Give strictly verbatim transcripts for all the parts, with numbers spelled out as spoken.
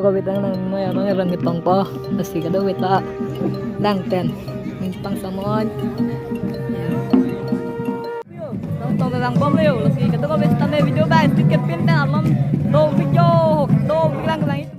Ko beta nang noi abang rong ketong po, lasi kadokave ta lang pen. Ning pang samon. Rong tong lang bom leo, lasi kadokave ta me video ba, skip ke pin ta alom do video, do lang lang.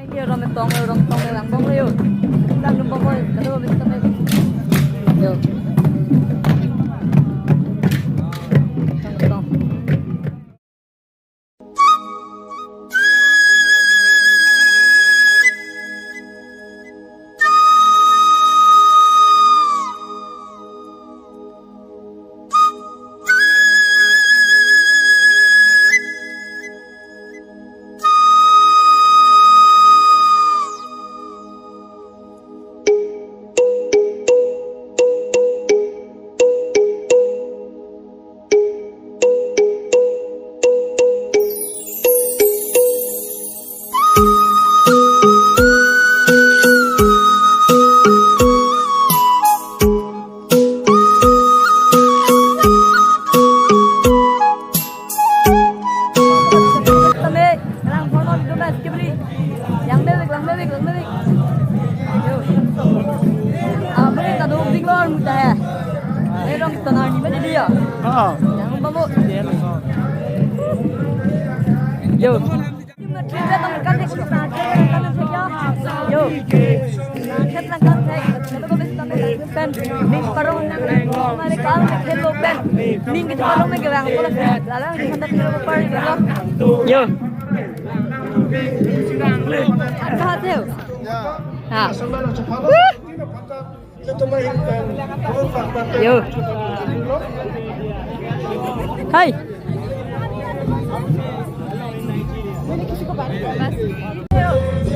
Ini rong tong, rong tong lang bom leo. Lang bom leo. Kado bom leo. Yo. Rong tong. Tame, lang kono dum na skibri. Yang mevik, lang mevik, lang mevik. Yo. Ah, mari ta do big lor muta hai. Eh, rong ta na ni mari dia. Oh. Yang bamu. Yo. Yo. Ning parong nang, mari kal hello pen. Ning ke parong me gewang bola. Lalang di handak hello par. Yo. Apa hasil? Ha. Yo. Hai.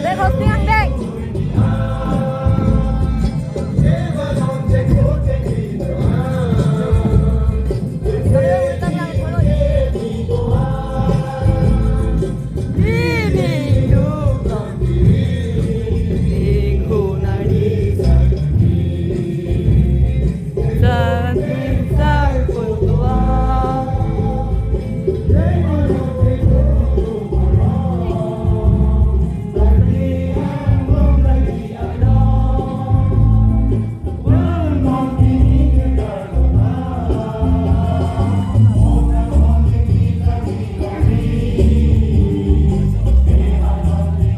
Dek hosting ang dek.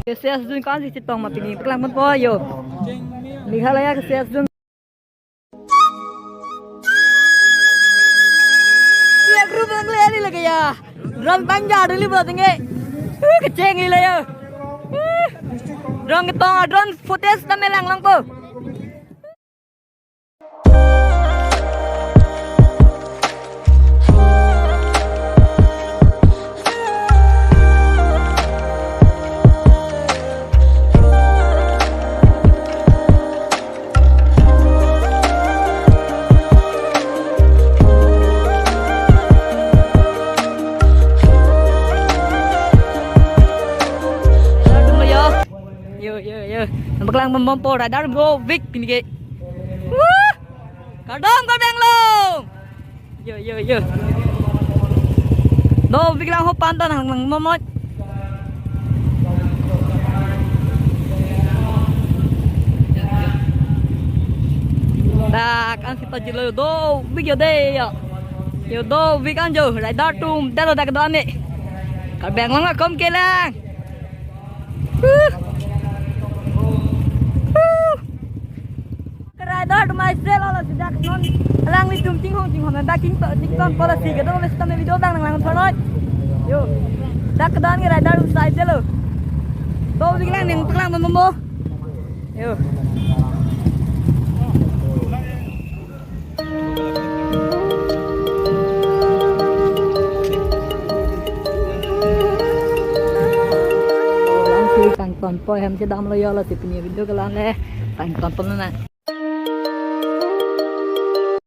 K C S Zone ko-ansi chetong ma pini paklang ponpo yo. Meghalaya K C S Zone. Ya group ang le ali lagi ya. Drone panja dulu buat tinggi. Uh, kecheng lila ya. Uh. Drone ketong, drone footage tame lang langpo. Yo, yo, yo. Nang paklang bom bom po, radar dovik pini ke. Wah! Kardom, kardom lo. Yo, yo, yo. Dovik lang ho pantan hang lang momot. Dak an kita jilo dovik yo de yo. Yo dovik an yo, radar tum, dalo dak do ane. Karbeng lang kom kelang. Huh. Huh. Ke radar do mai sel lo sudah non alanglitum chinghong chinghong dak king to chington polo si kedo le sitame video dang nang lang thoroi. Yo. Dak kedan ke radar do sai sel lo. Dovik lang nang paklang bom bom po. Yo. Lang si kangtonpo, hem chedamlo yo, lasi pini video ke la-an le, kangtonpo nang.